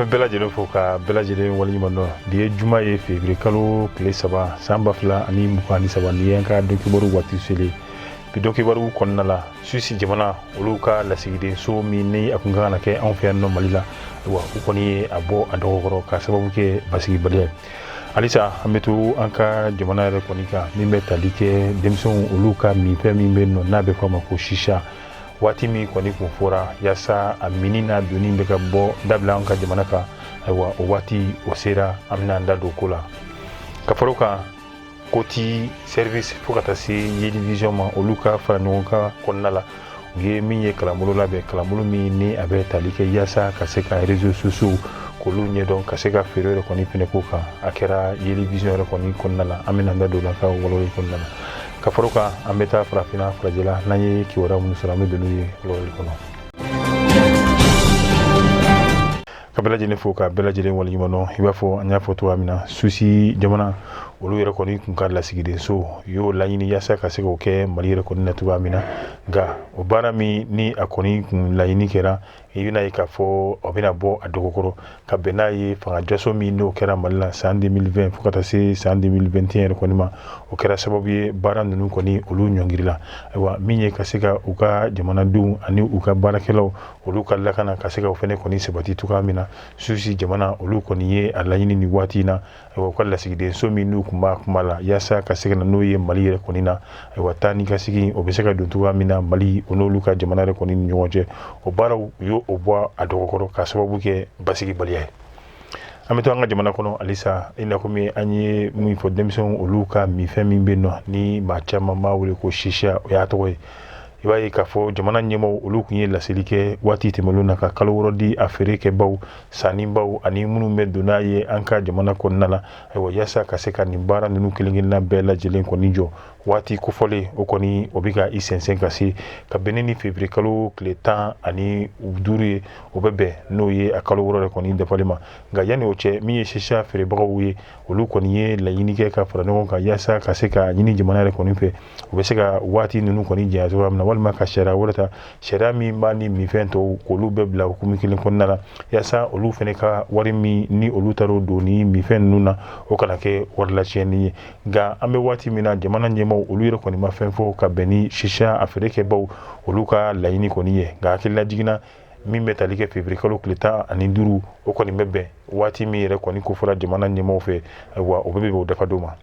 Bɛ bɛɛ lajɛlen fo ka bɛɛ lajɛlen waleɲuman dɔn. Bi ye juma ye, février kalo tile 3, san 2023. Nin ye an ka donkibaru waati selen. Bi donkibaru kɔnɔna la, Suisse jamana olu ka lasigidenso min ni a kun kan ka na kɛ anw fɛ yan nɔ Mali la, ayiwa, u kɔni ye a bɔ a dɔgɔkɔrɔ ka sababu kɛ basigibaliya ye. Halisa an bɛ to an ka jamana yɛrɛ kɔni kan, min bɛ tali kɛ denmisɛnw olu ka minfɛn min bɛ yen nɔ, n'a bɛ fɔ a ma ko shisha. Waati min kɔni kun fɔra yaasa a minni n'a donni bɛ ka bɔ dabila an ka jamana kan, ayiwa, o waati o sera. An bɛna an da don ko la ka fara o kan. Koti Service fo ka taa se Yeli Vision ma, olu ka fara ɲɔgɔn kan kɔnɔna la, u ye min ye kalanbolo labɛn, kalanbolo min ni a bɛ tali kɛ yaasa ka se ka réseaux sociaux k'olu ɲɛdɔn, ka se ka feere yɛrɛ kɔni fɛnɛ k'o kan. A kɛra Yeli Vision yɛrɛ kɔni kɔnɔna la. An bɛna an da don o la ka walawalali kɔnɔna la. Ka fara o kan, an bɛ taa farafinna farajɛla. N'an ye kibaruya minnu sɔrɔ, an bɛ don n'u ye walawalali kɔnɔ. Ka bɛɛ lajɛlen fo ka bɛɛ lajɛlen waleɲuman dɔn. I b'a fɔ an y'a fɔ cogoya min na, Suisse jamana olu yɛrɛ kɔni kun ka lasigidenso y'o laɲini yaasa ka se k'o kɛ Mali yɛrɛ kɔni na cogoya min na. Nka o baara min ni a kɔni kun laɲini kɛra, i bɛna ye k'a fɔ o bɛna bɔ a dɔgɔkɔrɔ ka bɛn n'a ye fanga jaso min n'o kɛra Mali la san 2020 fo ka taa se san 2021 yɛrɛ kɔni ma. O kɛra sababu ye baara ninnu kɔni olu ɲɔngirila. Ayiwa, min ye ka se ka u ka jamanadenw ani u ka baarakɛlaw olu ka lakana, ka se ka o fɛnɛ kɔni sabati cogoya min na, Suisse jamana olu kɔni ye a laɲini nin waati in na. Ayiwa, u ka lasigidenso min n'u kun b'a kuma la yaasa ka se ka na n'o ye Mali yɛrɛ kɔni na, ayiwa, taa ni ka segin o bɛ se ka don cogoya min na Mali o n'olu ka jamana yɛrɛ kɔni ni ɲɔgɔn cɛ, o baaraw u y'o bɔ a dɔgɔkɔrɔ ka sababu kɛ basigibaliya ye. An bɛ to an ka jamana kɔnɔ halisa. I n'a komi an ye min fɔ, denmisɛnw olu ka minfɛn min bɛ yen nɔ ni maa caman b'a wele ko shisha, o y'a tɔgɔ ye. I b'a ye k'a fɔ jamana ɲɛmaaw olu tun ye laseli kɛ waati tɛmɛnlenw na ka kalo 6 di a feerekɛbaw, sannibaw ani minnu bɛ don n'a ye an ka jamana kɔnɔna la, ayiwa, yaasa ka se ka nin baara ninnu kelen-kelenna bɛɛ lajɛlen kɔni jɔ. Waati kofɔlen o kɔni o bɛ ka i sɛnsɛn ka se ka bɛn ni février kalo tile 15 ye, o bɛ bɛn n'o ye a kalo 6 yɛrɛ kɔni dafalen ma. Nka yanni o cɛ, min ye shisha feerebagaw ye, olu kɔni ye laɲini kɛ ka fara ɲɔgɔn kan yaasa ka se ka ɲini jamana yɛrɛ kɔni fɛ, u bɛ se ka waati ninnu kɔni janya cogoya min na, walima ka sariya wɛrɛ ta, sariya min b'a ni minfɛn tɔw k'olu bɛɛ bila hukumu kelen kɔnɔna la, yaasa olu fɛnɛ ka wari min ni olu taar'o don ni minfɛn ninnu na, o kana kɛ wari lacɛnni ye. Nka an bɛ waati min na, jamana ɲɛmaaw olu yɛrɛ kɔni ma fɛn fɔ ka bɛn ni shisha a feerekɛbaw olu ka laɲini kɔni ye. Nka hakilila jiginna min bɛ tali kɛ février kalo tile 15, o kɔni bɛ bɛn waati min yɛrɛ kɔni kofɔra jamana ɲɛmaaw fɛ, ayiwa, o bɛ bɛn o dafa don ma.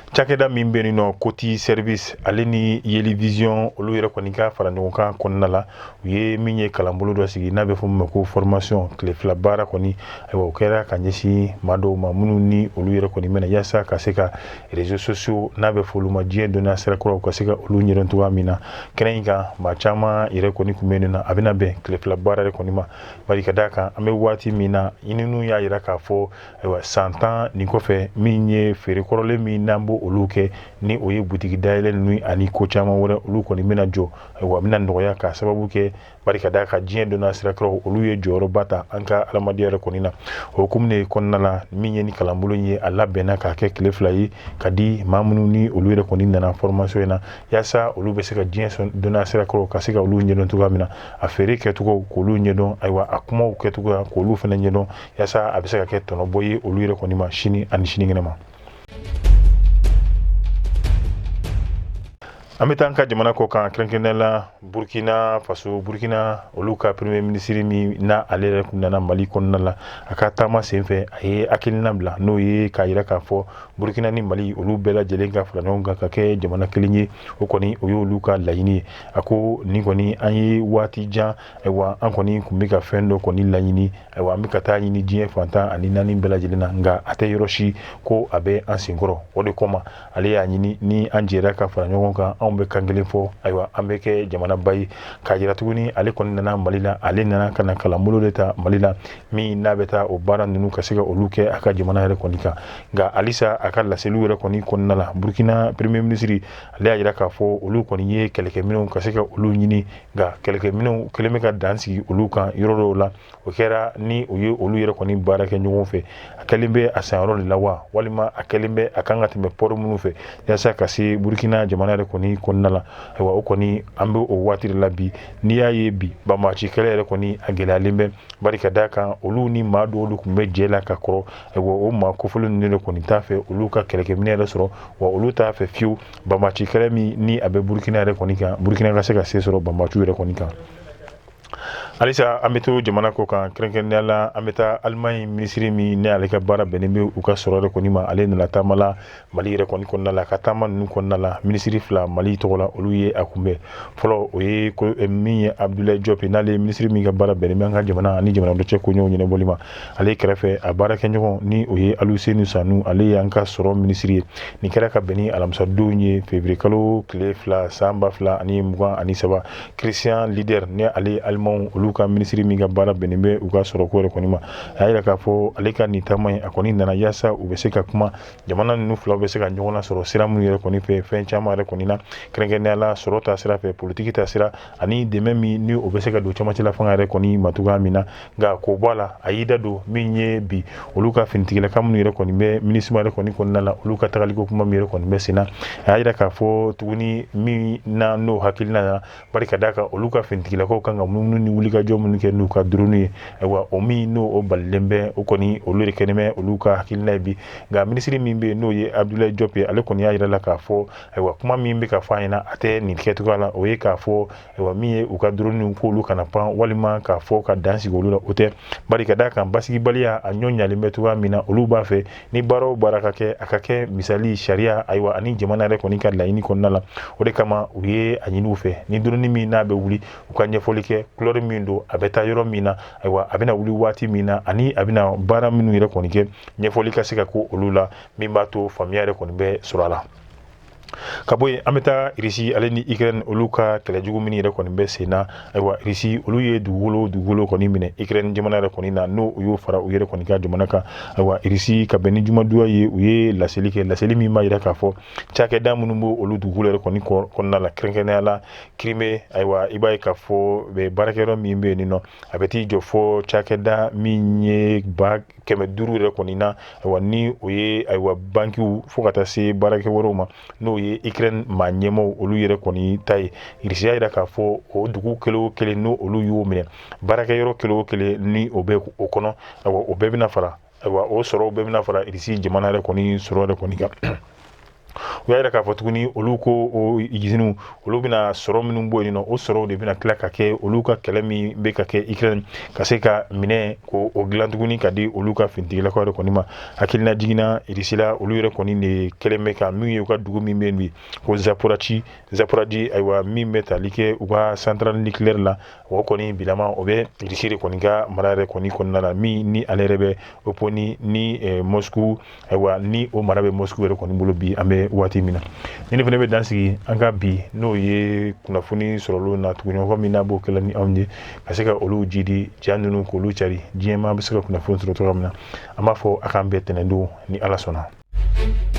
Cakɛda min bɛ yen nɔ, Koti Service ale ni Yeli Vision, olu yɛrɛ kɔni ka fara ɲɔgɔn kan kɔnɔna la, u ye min ye kalanbolo dɔ sigi n'a bɛ fɔ min ma ko formation, tile 2 baara kɔni. Ayiwa, o kɛra ka ɲɛsin maa dɔw ma minnu ni olu yɛrɛ kɔni bɛna yaasa ka se ka réseaux sociaux n'a bɛ fɔ olu ma diɲɛ dɔnniya sira kuraw, ka se ka olu ɲɛdɔn cogoya min na. Kɛnɛ in kan, maa caman yɛrɛ kɔni tun bɛ yen nɔ. A bɛna bɛn tile 2 baara yɛrɛ kɔni ma, bari ka d'a kan an bɛ waati min na, ɲininiw y'a jira k'a fɔ, ayiwa, san 10 nin kɔfɛ, min ye feere kɔrɔlen min n'an b'o olu kɛ, ni o ye butigi dayɛlɛ ninnu ani ko caman wɛrɛ, olu kɔni bɛna jɔ. Ayiwa, a bɛna nɔgɔya k'a sababu kɛ, bari ka d'a kan diɲɛ dɔnniya sira kuraw olu ye jɔyɔrɔba ta an ka adamadenya yɛrɛ kɔni na. O hukumu de kɔnɔna la, min ye ni kalanbolo ye, a labɛnna k'a kɛ tile 2 ye ka di maa minnu ni olu yɛrɛ kɔni nana formation in na, yaasa olu bɛ se ka diɲɛ dɔnniya sira kuraw ka se ka olu ɲɛdɔn cogoya min na, a feere kɛcogo k'olu ɲɛdɔn, ayiwa, a kumaw kɛcogoya k'olu fana ɲɛdɔn, yaasa a bɛ se ka kɛ tɔnɔbɔ ye olu yɛrɛ kɔni ma sini ani sinikɛnɛ ma. An bɛ taa an ka jamana kɔ kan, kɛrɛnkɛrɛnnenya la Burkina Faso. Burkina olu ka premier ministre min n'a ale yɛrɛ kun nana Mali kɔnɔna la, a ka taama senfɛ, a ye hakilina bila, n'o ye k'a yira k'a fɔ Burkina ni Mali olu bɛɛ lajɛlen ka fara ɲɔgɔn kan ka kɛ jamana kelen ye. O kɔni o y'olu ka laɲini ye. A ko nin kɔni an ye waati jan, ayiwa, an kɔni kun bɛ ka fɛn dɔ kɔni laɲini, ayiwa, an bɛ ka taa ɲini diɲɛ fan 14 bɛɛ lajɛlen na, nka a tɛ yɔrɔ si ko a bɛ an senkɔrɔ. O de kama ale y'a ɲini ni an jɛra ka fara ɲɔgɔn kan, anw bɛ kan kelen fɔ, ayiwa, an bɛ kɛ jamanaba ye. K'a jira tuguni, ale kɔni nana Mali la, ale nana ka na kalanbolo de ta Mali la, min n'a bɛ taa o baara ninnu ka se ka olu kɛ a ka jamana yɛrɛ kɔni kan. Nka halisa a ka laseliw yɛrɛ kɔni kɔnɔna la, Burkina premier ministre ale y'a jira k'a fɔ olu kɔni ye kɛlɛkɛminɛnw ka se ka olu ɲini, nka kɛlɛkɛminɛnw kɛlen bɛ ka dan sigi olu kan yɔrɔ dɔw la. O kɛra ni o ye olu yɛrɛ kɔni baara kɛ ɲɔgɔn fɛ, a kɛlen bɛ a sanyɔrɔ de la wa, walima a kɛlen bɛ a kan ka tɛmɛ port minnu fɛ yaasa ka se Burkina jamana yɛrɛ kɔni kɔni kɔnɔna la. Ayiwa, o kɔni an bɛ o waati de la bi. N'i y'a ye bi banbaanci kɛlɛ yɛrɛ kɔni a gɛlɛyalen bɛ, bari ka d'a kan olu ni maa dɔw tun bɛ jɛ la ka kɔrɔ. Ayiwa, o maa kofɔlen ninnu de kɔni t'a fɛ olu ka kɛlɛkɛminɛ yɛrɛ sɔrɔ, wa olu t'a fɛ fiyewu banbaanci kɛlɛ min ni a bɛ Burukina yɛrɛ kɔni kan, Burukina ka se ka se sɔrɔ banbaanciw yɛrɛ kɔni kan. Halisa an bɛ to jamana ko kan, kɛrɛnkɛrɛnnenya la an bɛ taa Alimaɲi minisiri min ni ale ka baara bɛnnen bɛ u ka sɔrɔ yɛrɛ kɔni ma, ale nana taama la Mali yɛrɛ kɔni kɔnɔna la. Ka taama ninnu kɔnɔna la, minisiri fila Mali tɔgɔ la, olu ye a kunbɛn. Fɔlɔ, o ye min ye Abdoulaye Diop, n'ale ye minisiri min ka baara bɛnnen bɛ an ka jamana ani jamana dɔ cɛ koɲɛw ɲɛnabɔli ma. Ale kɛrɛfɛ, a baarakɛɲɔgɔn ni o ye Aluseni Sanu, ale ye an ka sɔrɔ minisiri ye. Nin kɛra ka bɛn ni alamisadon ye, février kalo tile 2, san 2023. Christian Lindner, ni ale ye Alimanw olu ka minisiri min ka baara bɛnnen bɛ u ka sɔrɔko yɛrɛ kɔni ma, a y'a jira k'a fɔ ale ka nin taama in, a kɔni nana yaasa u bɛ se ka kuma, jamana ninnu fila bɛ se ka ɲɔgɔn lasɔrɔ sira minnu yɛrɛ kɔni fɛ, fɛn caman yɛrɛ kɔni na, kɛrɛnkɛrɛnnenya la sɔrɔ ta sira fɛ, politiki ta sira ani dɛmɛ min ni o bɛ se ka don cɛmancɛla fanga yɛrɛ kɔni ma cogoya min na. Nka k'o bɔ a la, a y'i da don min ye bi olu ka finitigilaka minnu yɛrɛ kɔni bɛ MINUSMA yɛrɛ kɔni kɔnɔna la, olu ka tagaliko kuma min yɛrɛ kɔni bɛ sen na. A y'a jira k'a fɔ tuguni min na n'o hakilina na, bari ka d'a kan olu ka finitigilakaw kan ka munumunu ni wulikajɔ minnu kɛ n'u ka drone ye, ayiwa, o min n'o o balilen bɛ, o kɔni olu de kɛlen bɛ olu ka hakilina ye bi. Nka minisiri min bɛ yen n'o ye Abdoulaye Diop ye, ale kɔni y'a jira la k'a fɔ, ayiwa, kuma min bɛ ka fɔ a ɲɛna, a tɛ nin kɛcogoya la. O ye k'a fɔ, ayiwa, min ye u ka drone k'olu kana pan walima k'a fɔ ka dan sigi olu la, o tɛ, bari ka d'a kan basigibaliya a ɲɔ ɲalen bɛ cogoya min na, olu b'a fɛ ni baara o baara ka kɛ, a ka kɛ misali sariya, ayiwa, ani jamana yɛrɛ kɔni ka laɲini kɔnɔna la. O de kama u ye a ɲini u fɛ, ni drone min n'a bɛ wuli, u ka ɲɛfɔli kɛ, couleur min don, a bɛ taa yɔrɔ min na, ayiwa, a bɛna wuli waati min na, ani a bɛna baara minnu yɛrɛ kɔni kɛ, ɲɛfɔli ka se ka kɛ olu la, min b'a to faamuya yɛrɛ kɔni bɛ sɔrɔ a la. Ka bɔ yen, an bɛ taa Irisi ale ni Ukraine olu ka kɛlɛjugu min yɛrɛ kɔni bɛ sen na. Ayiwa, Irisi olu ye dugukolo kɔni minɛ Ukraine jamana yɛrɛ kɔni na, n'o u y'o fara u yɛrɛ kɔni ka jamana kan. Ayiwa, Irisi, ka bɛn ni jumadonya ye, u ye laseli kɛ, laseli min b'a jira k'a fɔ cakɛda minnu b'o olu dugukolo yɛrɛ kɔni kɔnɔna la, kɛrɛnkɛrɛnnenya la Crimée. Ayiwa, i b'a ye k'a fɔ baarakɛyɔrɔ min bɛ yen nɔ, a bɛ t'i jɔ fɔ cakɛda min ye 500,000 yɛrɛ kɔni na. Ayiwa, ni o ye, ayiwa, bankiw fo ka taa se baarakɛ wɛrɛw ma, n'o ye Ukraine maa ɲɛmaaw olu yɛrɛ kɔni ta ye. Irisi y'a jira k'a fɔ o dugu kelen o kelen n'o olu y'o minɛ, baarakɛyɔrɔ kelen o kelen ni o bɛ o kɔnɔ, ayiwa, o bɛɛ bɛna fara, ayiwa, o sɔrɔw bɛɛ bɛna fara Irisi jamana yɛrɛ kɔni sɔrɔ yɛrɛ kɔni kan. U y'a jira k'a fɔ tuguni, olu ko o iziniw, olu bɛna sɔrɔ minnu bɔ yen nɔ, o sɔrɔw de bɛna tila ka kɛ olu ka kɛlɛ min bɛ ka kɛ Ukraine, ka se ka minɛ ko o dilan tuguni ka di olu ka finitigilakaw yɛrɛ kɔni ma. Hakilina jiginna, Irisila olu yɛrɛ kɔni de kɛlen bɛ ka min ye, u ka dugu min bɛ yen bi ko Zaporizhzhia, ayiwa, min bɛ tali kɛ u ka centrale nucléaire la, o kɔni bilama o bɛ Irisi de kɔni ka mara yɛrɛ kɔni kɔnɔna la, min ni ale yɛrɛ bɛ oponi ni Moscou. Ayiwa, ni o mara bɛ Moscou yɛrɛ kɔni bolo bi, an bɛ waati min na ni ne fana bɛ dan sigi an ka bi, n'o ye kunnafoni sɔrɔlenw na tuguɲɔgɔn min n'a b'o kɛla ni anw ye, ka se ka olu jidi ja ninnu k'olu cari, diɲɛmaa bɛ se ka kunnafoni sɔrɔ cogoya min na. An b'a fɔ a k'an bɛn tɛnɛndon ni Ala sɔnna.